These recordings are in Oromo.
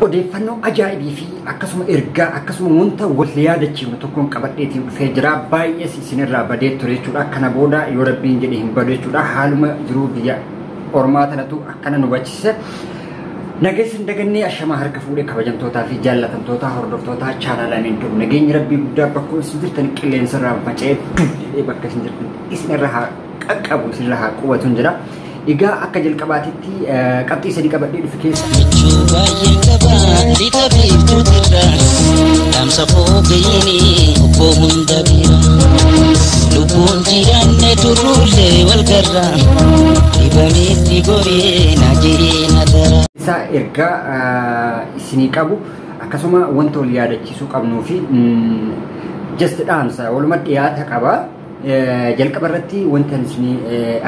Odeeffannoo ajaa'ibii fi akkasuma ergaa akkasuma wanta wal yaadachiifnu tokkoon qabadheetiin dhufee jira. Baay'ees isinirraa badee ture jechuudha. Kana booda yoo Rabbiin jedhe hin badu jechuudha. Haaluma jiruu biyya ormaa tanatu akkana nu hubachiise. Nageessi hin dagannee ashamaa harka fuudhee kabajamtootaa fi jaallatamtoota hordoftoota chaanaalaa Amiin Tube. Nageenyi Rabbii guddaa bakka isin jirtan qilleensa irraa faca'ee jedhee bakka isin jirtan isinirra haa qaqqabu, isinirra haa qubatu jira. Egaa akka jalqabaatitti qabxii sadii qabadhee dhufe keessa. Michuu baay'een qabaa lixa biiftuutirra dhaamsa foogayini obbo hunda bira lubbuun jiraanne turruullee wal garra dhibameetti goree na jireenya dara. Isaa ergaa isinii qabu akkasuma wanta wal yaadachiisuu qabnuu fi just dhaamsa waluma dhiyaata qaba. Jalqaba irratti wanta isinii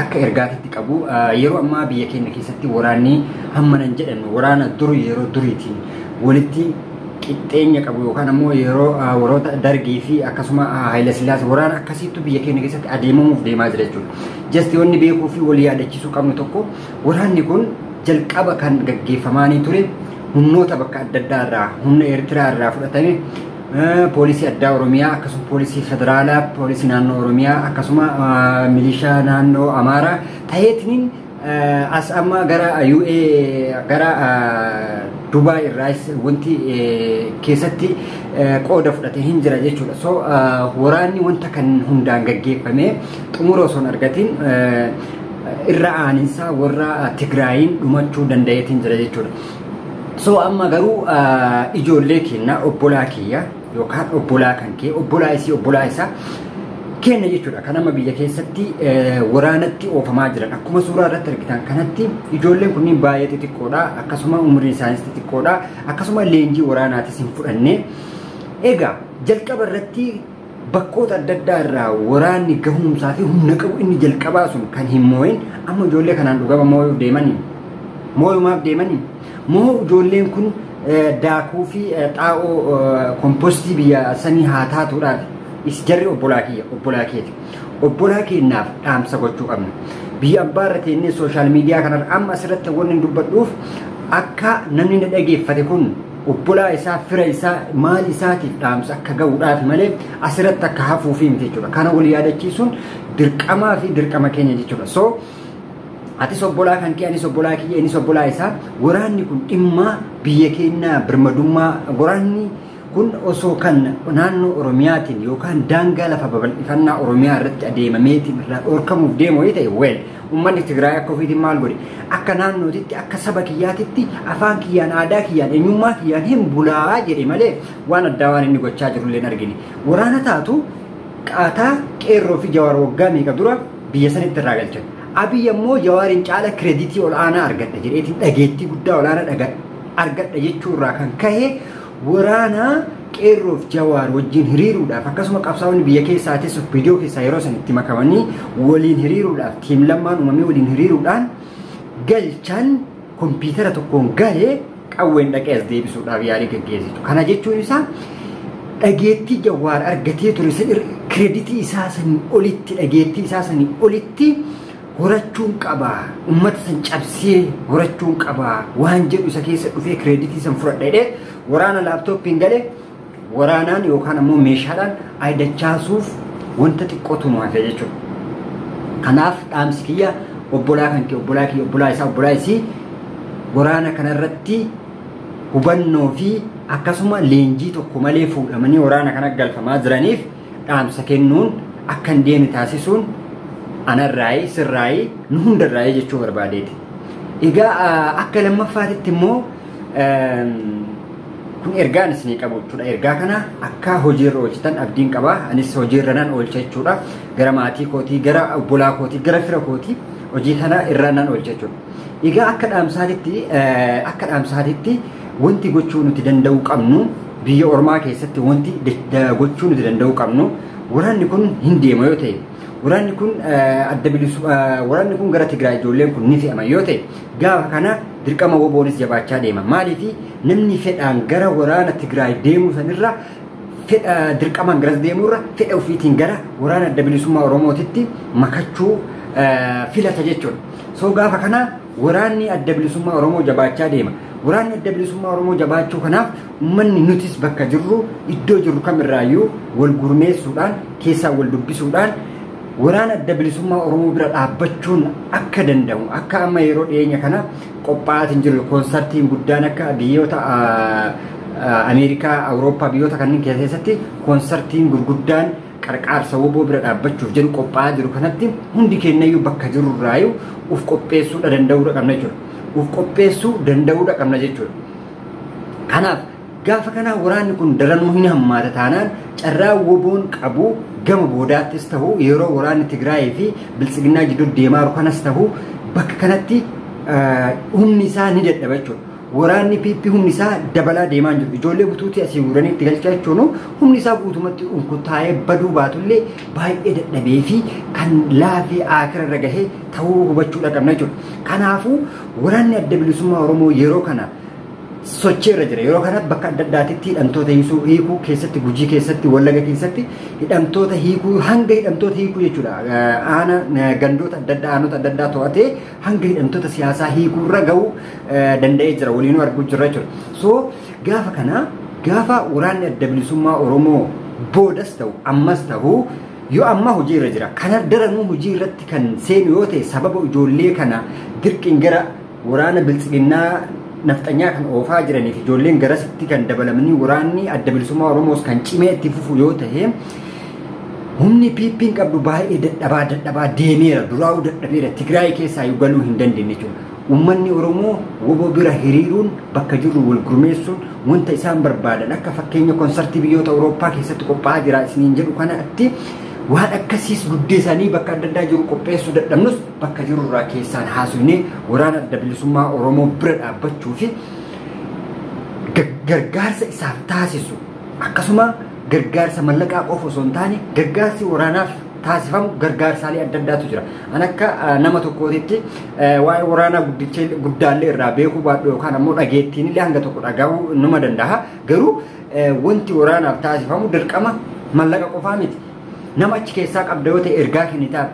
akka ergaatitti qabu, yeroo ammaa biyya keenya keessatti waraanni hamma nan jedhamu waraana dur yeroo duriitiin walitti qixxeenya qabu yookaan ammoo yeroo warroota Dargii fi akkasuma Haayilasillaasee waraana akkasiitu biyya keenya keessatti adeemamuuf deemaa jira jechuudha. Just wanni beekuu fi wal yaadachiisuu qabnu tokko, waraanni kun jalqaba kan gaggeeffamaanii ture humnoota bakka adda addaa irraa, humna Eertiraa irraa fudhatame, poolisii addaa Oromiyaa, akkasuma poolisii federaalaa, poolisii naannoo Oromiyaa, akkasuma milishaa naannoo Amaaraa ta'eetiin as amma gara UA gara Dubaay irraas wanti keessatti qooda fudhate hin jira jechuudha. So waraanni wanta kan hundaan gaggeeffame xumura osoo hin argatin irra aaninsaa warra Tigraayiin dhumachuu danda'eetiin jira jechuudha. So amma garuu ijoollee keenya, obbolaa kiyya yookaan obbolaa kan kee, obbolaa isii, obbolaa isaa kenna jechuudha. Kan amma biyya keessatti waraanatti oofamaa jiran akkuma suuraa irratti argitan kanatti ijoolleen kunniin baay'ee xixiqqoodha. Akkasuma umriin isaaniis xixiqqoodha. Akkasuma leenjii waraanaatis hin fudhanne. Egaa jalqaba irratti bakkoota adda addaa irraa waraanni gahumsaa fi humna qabu inni jalqabaa sun kan hin moo'in amma ijoollee kanaan dhugama moo'uuf deemanii, moo'umaaf deemanii, moo ijoolleen kun daakuu fi xaa'oo kompostii biyya sanii haa taatuudhaaf is jarri obbolaa kiyya, obbolaa keeti. Obbolaa keenyaaf dhaamsa gochuu qabna. Biyya abbaa irra teennee social media kanarra amma asirratti wanni hin dubbadhuuf akka namni na dhageeffate kun obbolaa isaa, fira isaa, maal isaatiif dhaamsa akka ga'uudhaaf malee asirratti akka hafuufi miti jechuudha. Kana wal yaadachiisuun dirqamaa fi dirqama keenya jechuudha. So atis obbolaa kan kee, anis obbolaa kiyya, innis obbolaa isaa, waraanni kun dhimma biyya keenyaa birmadummaa, waraanni kun osoo kan naannoo Oromiyaatiin yookaan daangaa lafa babal'ifannaa Oromiyaa irratti adeemameetiin irraa dhorkamuuf deemu yoo ta'e, well, uummanni Tigraay akka ofiitiin maal godhe? Akka naannootitti, akka saba kiyyaatitti, afaan kiyyaan, aadaa kiyyaan, eenyummaa kiyyaan hin bulaa jedhe malee waan addaa waan inni gochaa jiru illee hin argine. Waraana taatu qaataa Qeerroo fi Jawaar waggaa meeqa dura biyya sanitti irraa galchan. Abiy ammoo Jawaariin caala credit ol aanaa argadha jedheetiin dhageettii guddaa ol aanaa argadha jechuu irraa kan kahe waraana Qeerroof Jawaar wajjin hiriiruudhaaf, akkasuma qabsaa'onni biyya keessaatis viidiyoo keessaa yeroo san itti makamanii waliin hiriiruudhaaf team lammaan uumamee waliin hiriiruudhaan galchan kompiitara tokkoon galee qawween dhaqee as deebisuudhaaf yaalii gaggeessitu. Kana jechuun isaa dhageettii Jawaar argatee ture credit isaa sanii olitti, dhageettii isaa sanii olitti horachuun qaba, ummata san cabsee horachuun qaba waan jedhu isa keessa dhufee credit san fudhadha jedhee waraana laaptooppiin galee waraanaan yookaan ammoo meeshaadhaan aydachaasuuf wanta xiqqootu nu hafe jechuudha. Kanaaf dhaamsi kiyya obbolaa kan kee, obbolaa kiyya, obbolaa isaa, obbolaa isii, waraana kanarratti hubannoo fi akkasuma leenjii tokko malee fuudhamanii waraana kana galfamaa jiraniif dhaamsa kennuun akka hin deemne taasisuun anarraayii, sirraayii, nu hundarraayii jechuu barbaadeeti. Egaa akka lammaffaatitti immoo kun ergaan isinii qabu jechuudha. Ergaa kana akka hojiirra oolchitan abdiin qaba. Anis hojiirra nan oolcha jechuudha. Gara maatii kootii, gara obbolaa kootii, gara fira kootii hojii kana irra nan oolcha jechuudha. Egaa akka dhaamsaatitti wanti gochuu nuti danda'uu qabnu, biyya ormaa keessatti wanti gochuu nuti danda'uu qabnu, waraanni kun hin deema yoo ta'e, waraanni kun adda bilisu, waraanni kun gara Tigraay ijoolleen kun ni fe'ama yoo ta'e, gaafa kana dirqama WBOnis jabaachaa deema. Maaliif? Namni fedhaan gara waraana Tigraay deemuu sanirra, fedha dirqamaan garas deemuurra, fedha ofiitiin gara waraana Adda Bilisummaa Oromootitti makachuu filata jechuudha. So gaafa kana Waraanni adda bilisummaa Oromoo jabaachaa deema. Waraanni adda bilisummaa Oromoo jabaachuu kanaaf uummanni nutis bakka jirru iddoo jirru kamirraayyuu wal gurmeessuudhaan keessaa wal dubbisuudhaan waraana adda bilisummaa Oromoo bira dhaabbachuun akka danda'u akka amma yeroo dhiyeenya kana qophaa'aatiin jiru koonsartiin guddaan akka biyyoota Ameerikaa, Awurooppaa biyyoota kanneen keessatti koonsartiin gurguddaan qarqaarsa woboo bira dhaabbachuuf jedhu qophaa'aa jiru kanatti hundi keenyayyuu bakka jirurraayyuu uf qopheessuu danda'uudha qabna jechuudha. Uf qopheessuu danda'uudha qabna jechuudha. Kanaaf gaafa kana waraanni kun daranuu hin hammaata taanaan carraa woboon qabu gama boodaattis ta'u yeroo waraanni Tigraayii fi Biltsiginnaa jidduu deemaa jiru kanas ta'u bakka kanatti humni isaa ni dadhaba jechuudha. Waraanni PP humni isaa dabalaa deemaa jiru. Ijoollee butuutii asii guuranii itti galchaa jechuun humni isaa guutumatti unkutaa'ee baduu baatullee baay'ee dadhabee fi kan laafee akira irra gahee ta'uu hubachuudha qabna jechuudha. Kanaafuu waraanni adda bilisummaa Oromoo yeroo kana sochii irra jira. Yeroo kana bakka adda addaatitti hidhamtoota hiikuu keessatti, Gujii keessatti, Wallaga keessatti hidhamtoota hiikuu hanga hidhamtoota hiikuu jechuudha. Aana gandoota adda addaa aanota adda addaa to'atee hanga hidhamtoota siyaasaa hiikuu irra gahuu danda'ee jira. Waliinuu arguu jirra jechuudha. So gaafa kana gaafa waraanni adda bilisummaa Oromoo boodas ta'u ammas ta'u yoo amma hojii irra jira. Kana daranuu hojii irratti kan seenu yoo ta'e sababa ijoollee kana dirqiin gara waraana biltsiginnaa nafxanyaa kan oofaa jiraniif ijoolleen garasitti kan dabalamanii waraanni adda bilisummaa Oromoos kan cimee itti fufu yoo ta'e humni PP'n qabdu baay'ee dadhabaa deemeera duraa'uu dadhabeera Tigraay keessaa iyyuu galuu hin dandeenye jechuudha. Uummanni Oromoo woboo bira hiriiruun bakka jirru wal gurmeessuun wanta isaan barbaadan akka fakkeenya konsartii biyyoota Awurooppaa keessatti qophaa'aa jira isiniin jedhu kanatti waan akkasiis guddeessanii bakka adda addaa jiru qopheessuu dadhabnus bakka jirurraa keessaan haasofnee waraana adda bilisummaa Oromoo bira dhaabbachuu fi gargaarsa isaaf taasisu akkasuma gargaarsa mallaqaa qofa osoo hin taane gargaarsi waraanaaf taasifamu gargaarsaalee adda addaatu jira. An akka nama tokkootitti waa'ee waraanaa guddaallee irraa beekuu baadhu yookaan ammoo dhageettiin illee hanga tokko dhagahuu numa danda'a. Garuu wanti waraanaaf taasifamu dirqama mallaqa qofaa miti. Nama achi keessaa qabda yoo ta'e ergaa kennitaaf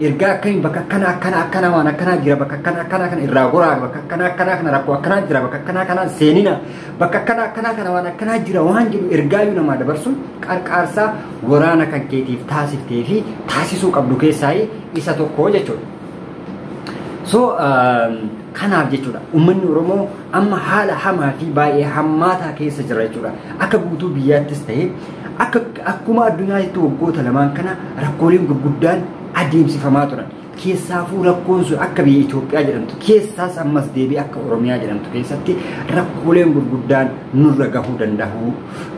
ergaa akkamiin bakka akkana akkana akkana waan akkanaa jira bakka akkana akkana kana irraa goraa bakka akkana akkana kana rakkoo akkanaa jira bakka akkana kana seenina bakka akkana akkana kana waan akkanaa jira waan jedhu ergaayyuu namaa dabarsuun qarqaarsaa waraana kan keetiif taasiftee fi taasisuu qabdu keessaa isa tokko jechuudha. So kanaaf jechuudha uummanni Oromoo amma haala hamaa fi baay'ee hammaataa keessa jira jechuudha. Akka guutuu biyyaattis ta'e akkuma addunyaatti waggoota lamaan kana rakkooleen gurguddaan adeemsifamaa turan. Keessaafuu rakkoon sun akka biyya Itoophiyaa jedhamtu keessaas ammas deebi'ee akka Oromiyaa jedhamtu keessatti rakkooleen gurguddaan nurra gahuu danda'u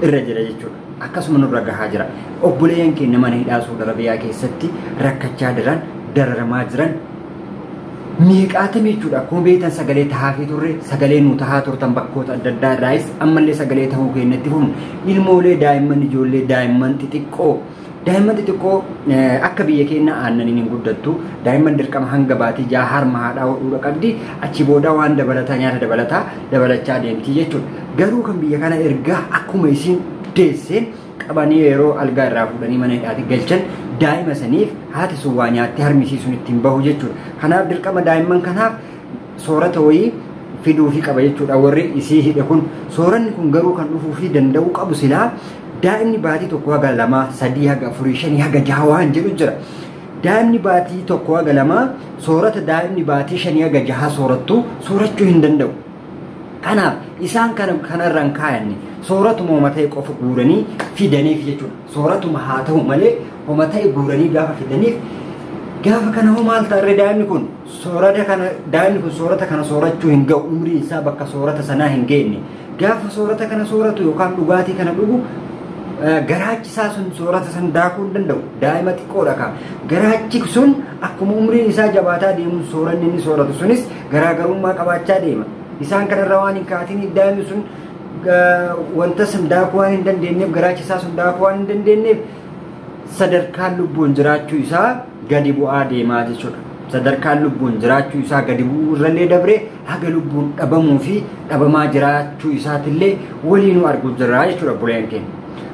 irra jira jechuudha. Akkasuma nurra gahaa jira. Obboleeyyan keenya mana hidhaa Saudi Arabiyaa keessatti rakkachaa jiran, dararamaa jiran meeqaatame jechuudha. Akkuma beektan sagalee tahaafii turre, sagalee nu tahaa turtan bakkoota adda addaa irraayis ammallee sagalee tahuu keenyatti fufnu. Ilmoolee daa'imman ijoollee daa'imman xixiqqoo akka biyya keenya aannaniin hin guddattu. Daa'imman dirqama hanga baatii jaha harma haadhaa hodhuudha qabdi. Achi booda waan dabalataa nyaata dabalataa dabalachaa deemti jechuudha. Garuu kan biyya kana ergaa akkuma isiin deesseen qabanii yeroo algaa irraa fuudhanii mana hidhaatti galchan daa'ima saniif haati sun waa nyaattee harmisiisuun ittiin bahu jechuudha. Kanaaf dirqama daa'imman kanaaf soorata wayii fiduufii qaba jechuudha. Warri isii hidhe kun sooranni kun garuu kan dhufuufii danda'uu qabu silaa daa'imni baatii 1 haga 2, 3 haga 4, 5 haga 6 waan jedhu jira. Daa'imni baatii 1 haga 2 soorata daa'imni baatii 5 haga 6 soorattu soorachuu hin danda'u. Kanaaf isaan kanarraan kaayanne sooratuma homa ta'e qofa guuranii fidaniif jechuudha. Sooratuma haa ta'u malee homa ta'e guuranii gaafa fidaniif gaafa kana hoo maal ta'arree daa'imni kun soorata kana daa'imni kun soorata kana soorachuu hin ga'u umriin isaa bakka soorata sanaa hin geenye. Gaafa soorata kana sooratu yookaan dhugaatii kana dhugu garaachi isaa sun soorata san daakuu hin danda'u. Daa'ima xiqqoodha kaa. Garaachi sun akkuma umriin isaa jabaataa deemu sooranni inni sooratu sunis garaagarummaa qabaachaa deema. Isaan kanarra waan hin kaatin daa'imni sun wanta san daakuu waan hin dandeenyeef garaachi isaa sun daakuu waan hin dandeenyeef sadarkaan lubbuun jiraachuu isaa gadi bu'aa deemaa jechuudha. Sadarkaan lubbuun jiraachuu isaa gadi bu'uu irrallee dabree haga lubbuun dhabamuu fi dhabamaa jiraachuu isaatillee waliinuu arguu jirra jechuudha buleen keenya.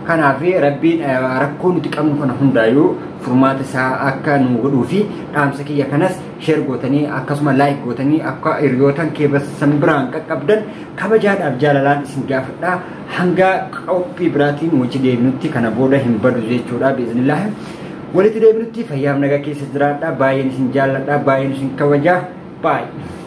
Kanaaf Rabbiin rakkoo nuti qabnu kana hundaayyuu Furmaata isaa akka nu godhuu fi dhaamsa kiyya kanas share gootanii akkasuma like gootanii akka hiriyootan keessan biraan qaqqabdan kabajaadhaaf jaalalaan isin gaafadha. Hanga qophii biraatiin wajji deebinutti, kana booda hin badu jechuudha, biiznillah. Walitti deebinutti fayyaaf nagaa keessa jiraadha. Baay'een isin jaalladha. Baay'een isin kabajaa. Baay'ee.